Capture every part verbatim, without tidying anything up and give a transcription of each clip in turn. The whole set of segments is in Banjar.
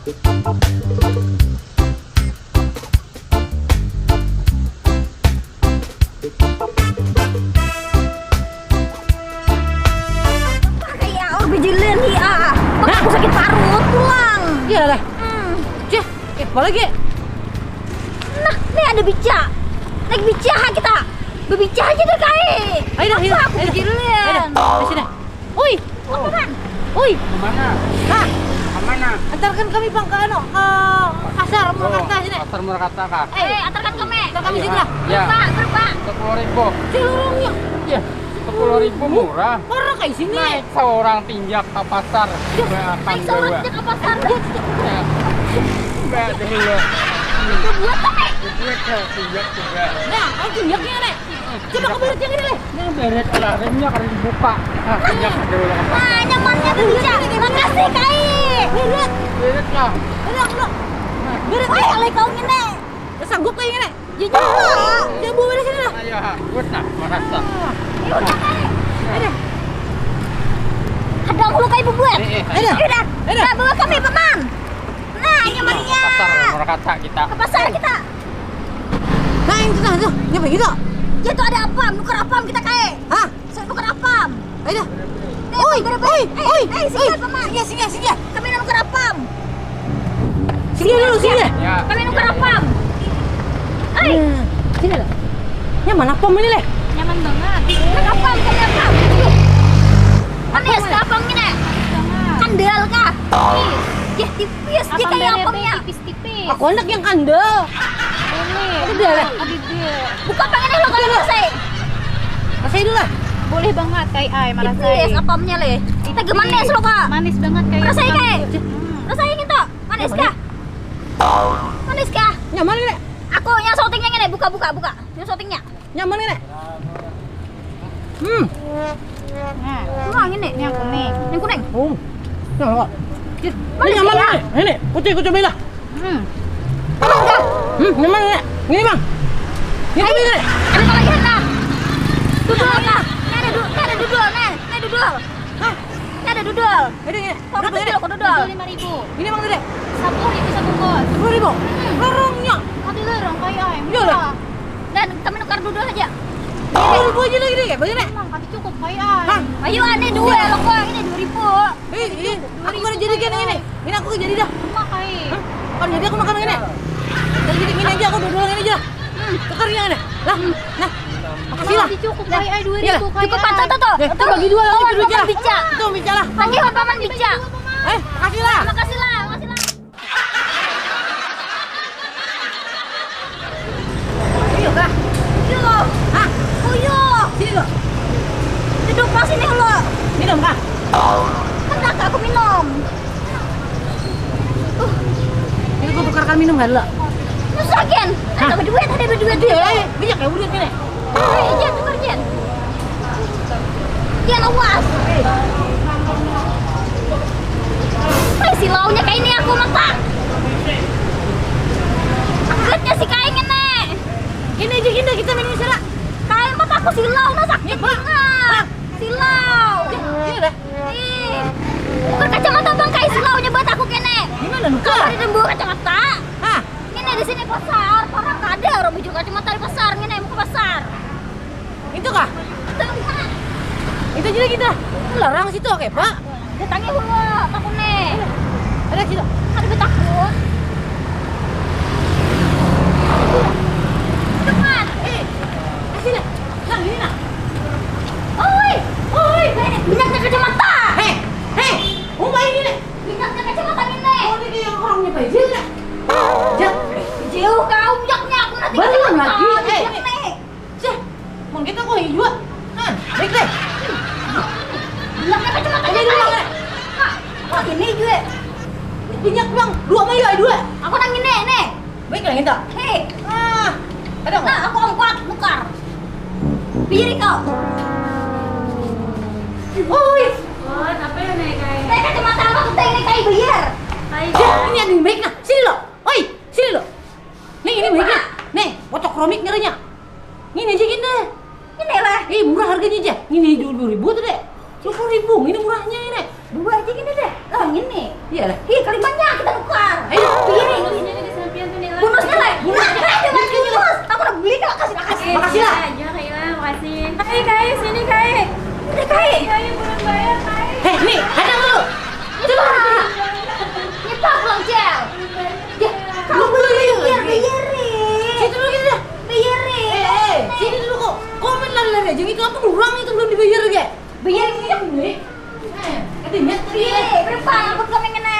Kayak aur bejelan nih ah. Aku sakit parut pulang. Iya lah. Hmm. Cih, eh, apa lagi? Nah, nih ada bica. Naik bica kita. Berbica aja deh kai. Ayo dah, ayo. Aku bejelan. Ayo dah, sini. Oi. Apaan? Oi. Kemana? Nah. Kemana? Antarkan kami pang ke anu, ke pasar Murakaca sini. Pasar Murakaca kah? Eh, antarkan kami. Antar kami sini lah. Ya. Berapa? Berapa? Sepuluh ribu. Cilurungnya. Iya. Sepuluh ribu murah. Murah kayak sini. Naik seorang tinjak ke pasar. Naik seorang tinjak ke pasar. Ya. Mbak dulu. Itu buat apa? Buat ya, tinjak juga. Nah, aku tinjaknya nih. Coba aku beret yang ini deh. Ini beret lah, remnya kada dibuka. Nah, tinjak dulu. Nah, nyamannya tuh bisa. Makasih, Kai. Beret. Beret lah. Beret lah. Beret lah, alai kau ngene. Sanggup kayak ngene. Jujur lah. Coba beret sini lah. Ayo, ha. Buat nah, merasa. Ya udah, Kai. Aduh. Ada aku lukai bubuat. Eh, eh, ayo. Ayo dah. Ayo dah. Nah, bawa kami, Paman. Nah, nyamannya. Pasar Murakaca kita. Ke pasar kita. Nah, itu nah, tuh. Ini begitu. Ya tuh ada apam, nukar apam kita kae. Hah? Saya nukar apam. Ayo dah. Eh, oi, oi, eh, oi, eh, oi. Singgah, Paman. Singgah, singgah, singgah. Kami nukar apam. Singgah dulu, singgah. Ya. Kami nukar apam. Ai. Hmm, sini lah. Nyaman apam ini leh. Nyaman banget. Nukar apam, kami apam. Manis kah apam ini? Manis banget. Kandel kah? Tipis. Ya, tipis. Apam kayak berebe apamnya. Tipis. Tipis. Aku anak yang kandel. Boleh. Ada dia lah. Ada dia. Buka pengen lo kalau rasai. Rasai dulu lah. Boleh banget, Kai ai, marasai. Yes, apamnya leh. Kita manis lo, Kak. Manis banget, Kai. Rasai, Kai. Hmm. Rasai gitu. Manis kah? Manis kah? Nyaman ini. Aku yang syutingnya ini, buka, buka, buka. Yang syutingnya. Nyaman ini. Hmm. Nah, ini yang kuning. Yang kuning. Oh. Nah, Kak. Ini nyaman ini. Ini, kucing, kucing bela. Hmm. Nyaman ini. Ini, Bang. Ini, ini. Ada apa lagi, Kak? Dudul, Kak. Ini ada du-, ini ada dudul, nih. Ini dudul. Hah? Ini ada dudul. Ini, ini. Berapa tadi? Aku dudul. Dudul lima ribu. Ini, Bang, tadi? Sepuluh ribu sebungkus. Sepuluh ribu? Hmm. Lorongnya. Ada lorong, Kai ai. Iya lah. Dan kami nukar dudul aja. Sepuluh ribu aja lagi deh, bayar deh. Emang, kami cukup, Kai ai. Hah? Ayo, aneh dua, lo kok ini dua ribu. Eh, eh, aku kada jadi kan ini. Ini aku jadi dah. Emang, Kai. Hah? Kada jadi aku makan ini. Kada jadi ini aja, aku dudul ini aja. Hmm. Tukar yang ini. Lah, nah. Makasih lah. Masih cukup, Kai ai, dua ribu, Kai ai. Cukup, Pak, tuh, tuh, tuh. Tuh, bagi dua, tuh, bagi dua. Paman bica. Tuh, bica lah. Tagih, Paman bica. Eh, makasih lah. Makasih lah, makasih lah. Uyuh kah? Uyuh. Hah? Uyuh. Sini lo. Duduk pas sini lo. Minum kah? Hendak aku minum. Uh. Ini aku tukarkan minum kan lo? Susah, Gen. Hah? Ada berduit, ada berduit. Iya, iya, banyak ya duit ini. Eh, Jen, tukar, Jen. Jen, awas. Eh, silaunya kayak ini aku mata. Sakitnya si kain ini. Ini aja, ini kita main salah. Kain mata aku silau, nah sakit banget. Silau. Iya dah. Ih. Bukan kacamata bang, kain silaunya buat aku kene. Gimana, nukar? Kau ada nemu kacamata? Hah? Ini di sini pasar, orang kada orang bujur kacamata di pasar, ini mau ke pasar. Itu kah? Itu aja lagi dah. Larang situ, oke, Pak. Datangi dulu, takut nih. Ada situ. Ada betakut. Cepat. Eh, sini. Nah, ini nah. Oi, oi, eh, minyaknya kacamata. Hei, hei, umai ini nih. Minyaknya kacamata ini. Oh, ini kayak orangnya bajil ya. Jauh kau minyaknya, aku nanti belum lagi. Eh, nih. Cih, mun kita kau jua. Nah, baik deh. Bilang apa cuma tanya ini dulu, dulu. Kak, kak, ini jua. Minyak bang, dua mayu, dua. Aku nang ini, nih. Baik lah kita. Hei. Ah, ada nggak? Nah, aku empat, nukar. Biri kau. Oi. Wan, apa ya, Nek, kayak? Nek, kacamata apa tuh, Nek, kayak bayar? Kayak. Ini ada yang baik nah. Sini lo. Oi, sini lo. Nih, ini baiknya. Nih, pocok romik ngerinya. Ini aja gini. Ini lah. Eh, murah harganya aja. Ini dua puluh ribu tuh, Dek. Dua puluh ribu, ini murahnya ini. Dua aja gini deh. Lah, ini. Iya lah. Ih, kalimatnya kita tukar. Ayo. Iya, ini. Bonusnya lagi. Bonusnya lagi. Bonus. Aku udah beli, Kak. Kasih, kasih. Makasih lah. Aja, Kak Ila, makasih. Kai, Kai, sini, Kai. Udah, Kai. Kai, belum bayar, Kai. Heh, nih, hadang dulu. Coba. Kita pulang, Cel. Ya, kamu belum bayar, bayarin. Situ dulu kita. Bayarin. Eh, eh, sini dulu kok. Komen lari-lari aja gitu. Apa kurang itu belum dibayar, ya? Bayar ini yang beli. Eh, ada ingat tadi ya? Iya, berapa? Aku kami kena.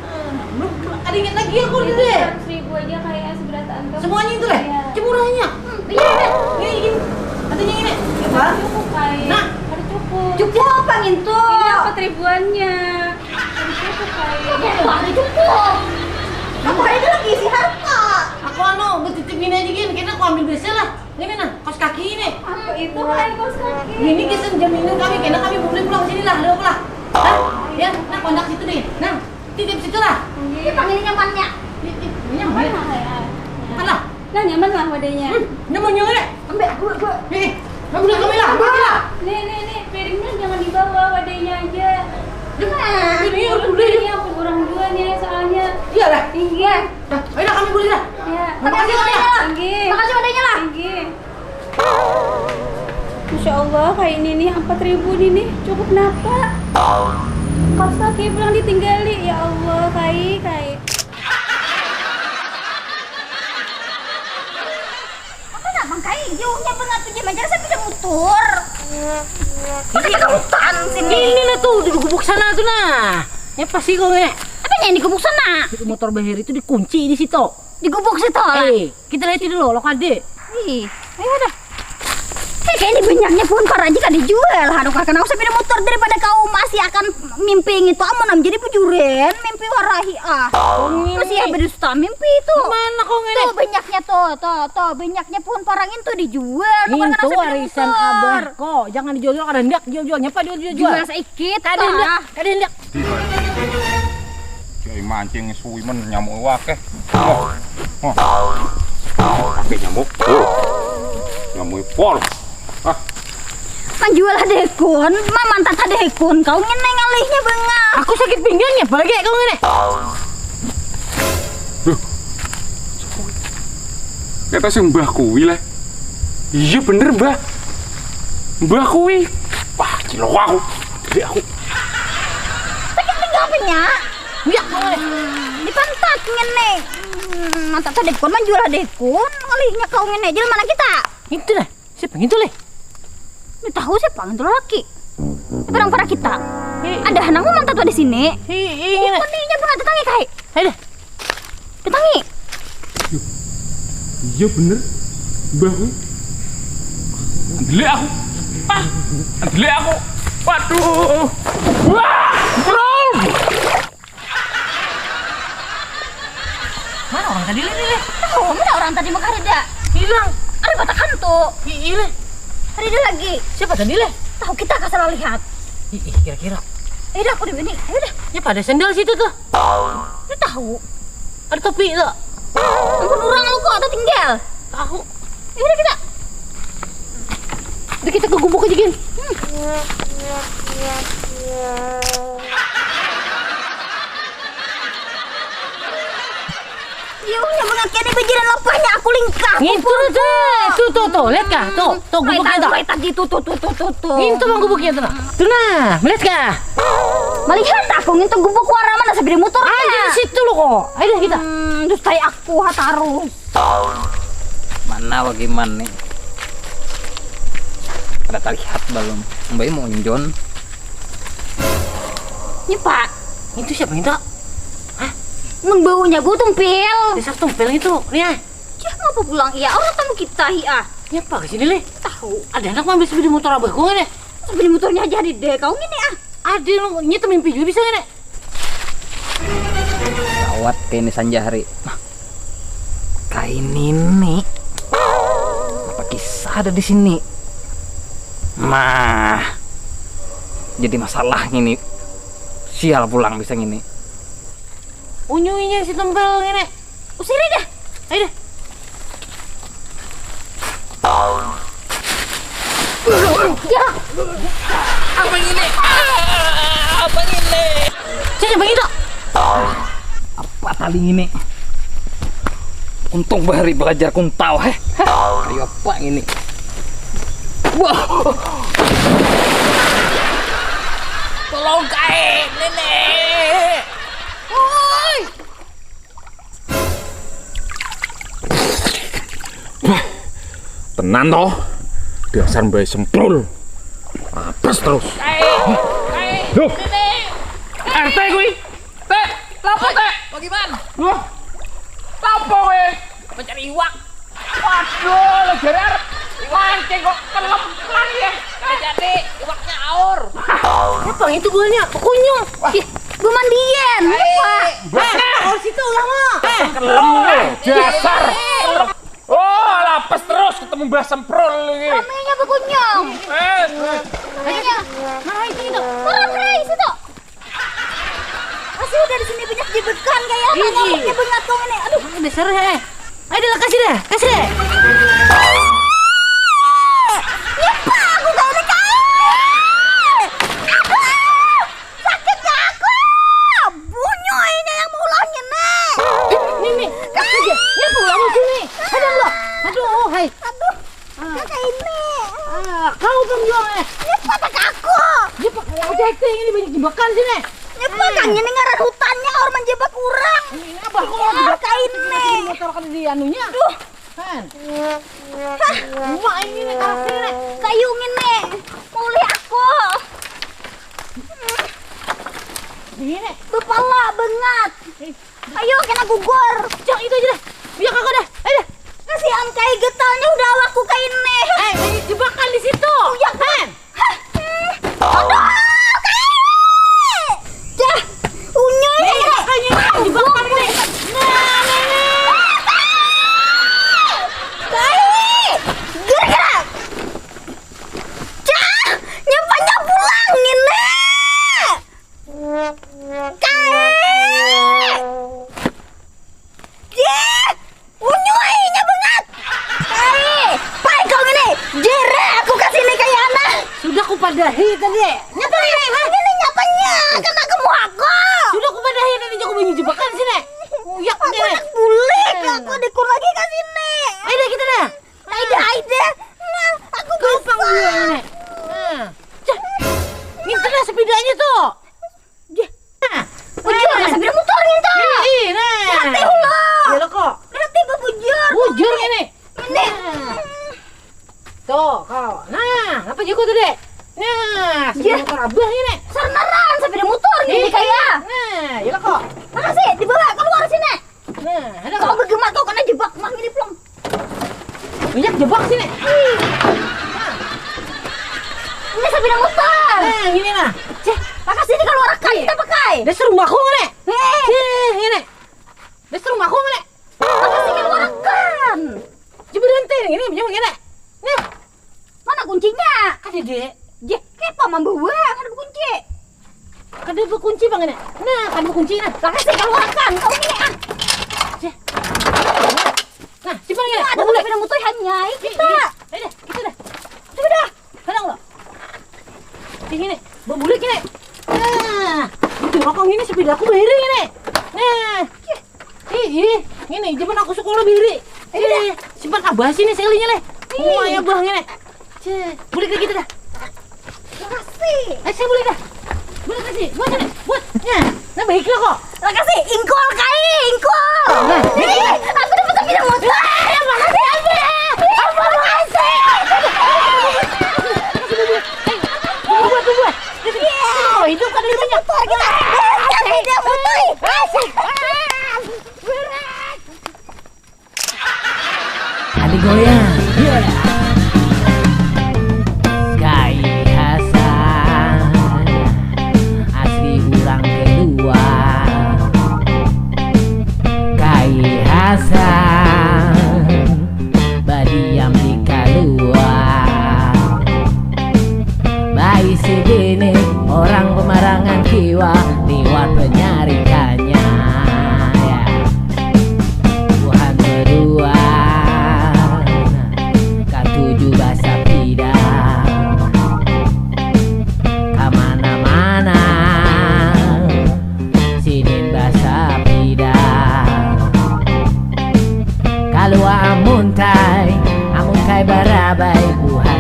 Eh, belum, ada ingat lagi aku udah deh. Seratus ribu aja kayak seberataan tuh. Semuanya itu deh? Iya. Cemurahnya. Hmm, iya. Ini, ini. Katanya ini. Apa? Cukup, Kai. Nah. Ada cukup. Cukup apa gitu? Ini empat ribuannya. Ada cukup, Kai. Cukup, ada cukup. Aku hari ini lagi isi harta. Aku anu, bertitip ini aja gini, kena aku ambil biasa lah. Ini nah, kaus kaki ini. Apa itu, Kai, kaus kaki? Ini kisah jaminan kami, kena kami boleh pulang sini lah, ada apa lah? Hah? Ya, nah, kontak situ deh. Nah, titip situ lah. Iya. Ini panggil nyamannya. Ini, ini nyaman. Nyaman lah, ya. Mana? Nah, nyaman lah wadahnya. Hmm, nyaman, nyaman, ya. Ambil, gua, gua. Nih, kamu lah, kamu lah, kamu lah. Nih, nih, nih, piringnya jangan dibawa, wadahnya aja. Nah, ini udah, udah, ini aku kurang dua nih, soalnya. Iya lah. Iya. Nah, ayo lah, kami boleh lah. Ya. Makasih, wadahnya lah. Inggih. Makasih, wadahnya lah. Inggih. Masya Allah, kayak ini nih, empat ribu nih, nih. Cukup napa? Pas lagi pulang ditinggali. Ya Allah, kai, kai. Apa nak mangkai? Jauhnya bangat tuh, jam aja sampai mutur. Ini ke hutan sini. Ini nah tuh, di gubuk sana tuh nah. Ya pasti kau nih. Apa yang di gubuk sana? Itu motor Bahir itu dikunci di situ. Di gubuk situ lah. Eh, kita lihat dulu, lo kade. Ih, ayo dah. Eh, kayak ini banyaknya pohon para aja kan dijual. Aduh, kakak, aku sepeda motor daripada kau masih akan mimpi itu amun am jadi bujuran, mimpi warahi ah. Masih ya berdusta mimpi itu. Mana kau ngene? Tuh banyaknya tuh, tuh, tuh banyaknya pohon parang itu dijual. Ini tuh warisan abah kok, jangan dijual-jual, kada hendak jual-jual, nyapa dijual-jual. Jual sedikit. Kada hendak, kada hendak. Kiai mancing suwi men nyamuk wakeh. Wah. Wah. Pakai nyamuk. Oh. Nyamuk pol. Ah. Manjual hadekun, mamantat hadekun, kau ngene ngalihnya bengak. Aku sakit pinggangnya, apalagi kau ngene. Duh. Kata sembah kuwi lah. Iya bener, Mbah. Mbah kuwi. Wah, cilok aku. Gede aku. Sakit pinggang apanya? Ya, hmm, dipantat ngene. Hmm, mata tadi kon manjual dekun, ngalihnya kau ngene. Jalan mana kita? Itu lah. Siapa itu leh? Ini tahu siapa itu laki. Barang para kita. Ada hanang mantat di sini. Ini pernah tetangga kai. Ayo deh. Datangi. Iya bener. Mbah kuwi. Andelik aku. Ah, andelik aku. Waduh. Wah, bro. Mana orang tadi leh, leh? Tahu, mana orang tadi maka ada. Hilang. Ada batakan tuh. Iya leh. Ada lagi. Siapa tadi leh? Tahu kita kasar lihat. Ih, kira-kira. Eh, dah aku di sini. Ayo dah. Ya pada sendal situ tuh. Lu tahu? Ada topi tuh. Ampun orang lu kok atau tinggal? Tahu. Ya udah kita. Udah kita ke gubuk aja gin. Hmm. Iya, unya bengak ini bajiran lapahnya aku lingkah. Ngintu tuh, tuh, tuh, tuh, lihat kah? Tuh, tuh gubuknya tuh. Kayak tadi tuh, tuh, tuh, tuh, tuh, tuh. Ngintu bang gubuknya tuh. Tuh nah, melihat kah? Melihat aku ngintu gubuk warna mana sabiri motor. Aja di situ lo kok. Ayo kita. Hmm, terus kayak aku ha tarus. Mana bagaimana nih? Ada terlihat belum? Mbak mau onjon. Ini pak. Itu siapa itu? Hah? Mun baunya bau tumpil. Dasar tumpil itu, nih ah. Cih, ngapa pulang iya? Orang tamu kita hi ah. Ini apa ke sini leh? Tahu. Ada anak ngambil sepeda motor abahku kan ya? Sepeda motornya aja di deh, kau ngini ah. Ada lo, ini tuh mimpi juga bisa kan ya? Gawat kayak ini sanjahari. Nah, kayak ini nih. Apa kisah ada di sini? Nah, jadi masalah ini. Sial pulang bisa ngini. Unyuinya si tumpel ngene. Usiri dah. Ayo dah. Ya. Apa ini? Apa ini? Saya coba itu. Apa tali ini? Untung bahari belajar kuntal, heh. Ayo apa ini? Wah. Tolong kai, nenek. Woi. Bah, tenan toh. Dasar mbak semprul. Apes terus. Duh. R T kui. Teh, lapo teh? Bagaimana? Wah. Lapo kui? Mencari iwak. Waduh, lo jarar. Mancing kok kelem lagi ya. Jadi iwaknya aur. Apa itu buahnya? Kunyung. Ih, bemandian. Apa? Hei. Hei, kalau situ lah, Mak. Kelem lo, dasar. Oh, lapes terus ketemu mbah semprul lagi. Ramenya bekunyung. Eh, ramenya. Nah, itu itu. Turun, hei, situ. Masih udah di sini banyak jebakan kayak nyamuknya banget kau ini. Aduh, dasar heh. Ayo dah kasih deh, kasih deh. Nyepa aku kau ini kai. Aduh, sakitnya aku. Bunyoinya yang maulah ngene. Nih nih, kasih aja. Nyepa ulang sini. Aduh, aduh, hai. Aduh. Kakak ini. Ah, kau pang jual eh. Ini patak aku. Dia pakai yang cacing ini banyak jebakan sini. Ini patak ini ngaran hutannya orang menjebak orang. Ini apa kau? Kakak ini. Motor kan di anunya. Duh. Kan. Hah. Rumah ini nih karakternya. Kayu ini. Mulih aku. Ini. Bepala banget. Ayo kena gugur. Cok itu aja dah. Iya kakak dah. Ayo dah. Kasihan kai getalnya udah awakku kayak ini. Eh, ini jebakan di situ. Iya kan. Aduh, kai. Dah, unyoi. Ini makanya jebakan ini. Nah, ini. Kai. Gerak-gerak. Cah, nyapanya pulang ini. Kai. Jih, unyuinya banget. Kai, pai kau ini. Jere aku ke sini kayak anak. Sudah kupadahi tadi. Nyapa ini, ha? Ini nyapanya kena ke muaku. Sudah kupadahi tadi jago banyu jebakan sini. Uyak aku deh. Anak bulik, aku dikur lagi ke sini. Ayo deh kita dah. Aida, Aida. Nah, aku gampang dia ini. Nah. Cah. Minta lah sepedanya tuh. Nah. Bujur, nah, sepeda motor minta. Ih, nah. Hati Allah. Ya lo kok. Berarti bujur. Bujur ini. Ini. Nah. Tuh, kau. Nah, apa jago tuh, Dek? Nah, sepeda motor abah ini. Sarnaran sepeda motor ini kayak. Nah, ya lo kok. Makasih, dibawa keluar sini. Nah, ada kau bergema kau kena jebak mah ini plong. Banyak jebak sini. Ini sepeda motor. Nah, ini nah. Cih, pakai sini kalau rakan kita pakai. Dasar rumahku mana? Nih. Cih, ini. Dasar rumahku mana? Pakai sini kalau rakan. Coba nanti ini, ini, ini. Nah. Mana kuncinya? Kada ada. Jeh, kenapa membawa? Kada ada kunci. Kada ada kunci bang ini. Nah, kada ada kunci nah. Lah kasih keluarkan kau ini ah. Jeh. Nah, si bang ini. Ada mulai pada mutuh hanya kita. Ayo deh, kita dah. Coba dah. Kadang lo. Sini nih, berbulik ini. Nah, itu rokok ini sepeda aku beri ini. Nah. Ih, ih, ngini, zaman aku sekolah biri. Ih, simpan abah sini sekalinya leh. Ih. Rumahnya abah ngini. Cih, bulik lagi kita dah. Makasih. Eh, saya bulik dah. Bulik lagi. Buat sini. Buat. Ya, nah baiklah kok. Makasih, ingkol kai, ingkol. Nah, ih, aku dapat tapi dapat. Makasih, Abi. Apa makasih? Tunggu, tunggu. Iya. Oh, hidup kan ini punya. Motor kita. Tidak motor. Asik. Ada goyang. Kai Hasan asli urang kedua. Kai Hasan badiam di kalua. Baisi bini orang pemarangan kiwa liwat penyarikannya. Ya. Buhan kedua katuju basapida kamana-mana. Baik buha